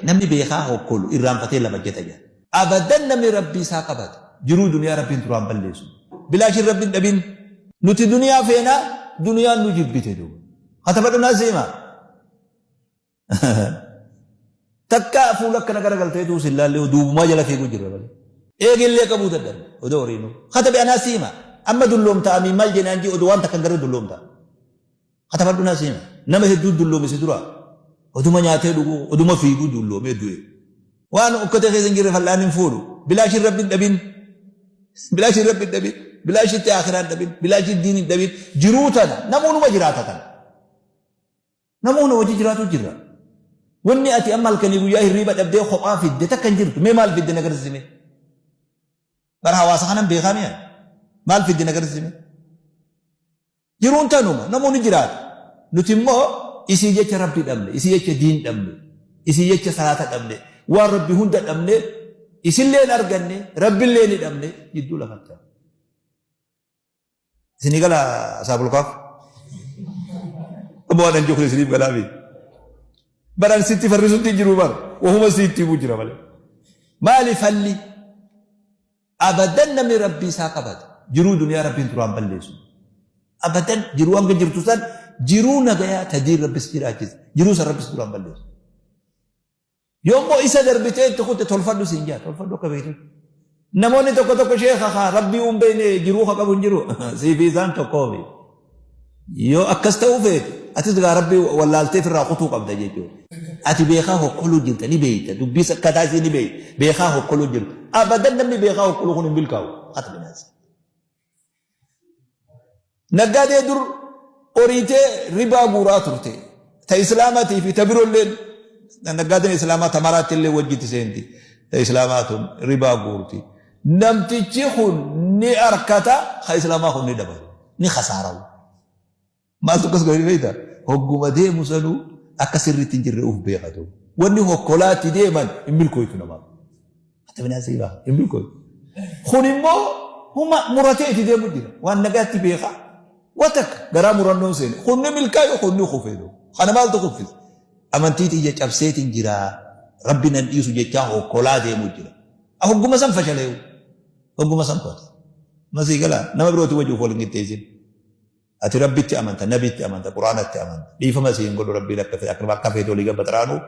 Namni beekaa hokkolu irraanfatee lafa jeta jedha. Abadan namni Rabbii isaa qabate jiruu duniyaa Rabbiin duraan balleessu. Bilaashin Rabbi hin dhabin. Nuti duniyaa feena, duniyaan nu jibbite duuba. Katabadhu naa siima. Takka fuula akkana garagalteetu sin laallee duubumaa jala fiiguu jirra malee. Eegillee qabuu dadhabne odoo horiinuu. Katabe anaa siima. Amma dulloomta amii maal jenaan jee odoo waan takka hin garre dulloomta. Katabadhu naa siima. Nama hedduu dulloome si dura. Oduma nyaatee dhuguu, oduma fiiguu dulloomee du'e. Waan okkotee keessa hin jirre fal'aan hin fuudhu. Bilaashin Rabbi hin dhabin. Bilaashin Rabbi hin dhabin. Bilaashitti akhiraa hin dhabin. Bilaashin diin hin dhabin. Jiruu tana namoonni jiraata tana. Namoonni hojii jiraatu jira. Wanni ati amma halkanii guyyaa hirriiba dhabdee kophaa fidde takka hin jirtu. Mee maal fidde na garsiisi. Bara hawaasa kanan beekaa mi'a. Maal fidde na garsiisi. Jiruun tanuma namoonni jiraata. Nuti immoo isii jecha Rabbi dhabne, isii jecha diin dhabne, isii jecha salaata dhabne, waan Rabbi hunda dhabne, isillee hin arganne, Rabbillee ni dhabne jidduu lafatti. Isinii gala asaabul kaaf? Amma waan an jiru isiniif galaa miti. Baran sitti farrisutti hin jiru bar. Wahuma sitti himu jira malee. Maali falli? Abadan namni Rabbii isaa qabate jiruu duniyaa Rabbiin duraan balleessu. Abadan jiruu hanga jirtu san jiruu nagayaa ta diin Rabbis jiraachise jiruu san Rabbis duraan balleessu. Yoommoo isa darbitee itti kutte tolfadhu siin jaa, tolfadhu akka beektutti. Namoonni tokko tokko sheekha kaa Rabbii uun beekne jiruu ka qabu hin jiru. Siifi isaan tokkoomi. Yoo akkas ta'uu feete atis gaa Rabbii wallaaltee ofirraa kutuu qabda jechuudha. Ati beekaa hokkoluu jirta ni beekta, dubbii sakkataa isii ni beekta, beekaa hokkoluu jirta. Abadan namni beekaa hokkoluu kun hin milkaa'u. Ati bineensa. Naggaadee dur oriitee ribaa guuraa turte. Ta Islaamaatii fi ta biroolleen naggaadeen Islaamaa ta maraatti illee wajjitti seenti. Ta Islaamaa tun ribaa guurti. Namtichi kun ni arkata, ka Islaamaa kun ni dhaba. Ni kasaarawu. Maaltu akkas godhe beektaa? Hogguma deemu sanuu akka sirriitti hin jirre uf beekatu. Wanni hokkolaatti deeman hin milkooytu namaaf. Ati bineensa ibaa hin milkooytu. Kun immoo huma muratee itti deemu jira. Waan nagaatti beeka. Waan takka garaa murannoon seene. Kun ni milkaayu kun ni kufee. Kana maaltu kuffise? Amantii tiyya cabseetiin jira. Rabbi nan dhiisu jechaa hokkolaa deemu jira. Hogguma san fashaleewu. Hogguma san koota. Masii galaa nama birooti wajji wal hin qixxeessin. Ati Rabbitti amanta, Nabitti amanta, Qur'aanatti amanta. Dhiifama sii hin godhu Rabbiin akka fedhe akka feete olii gad baxaraanuu.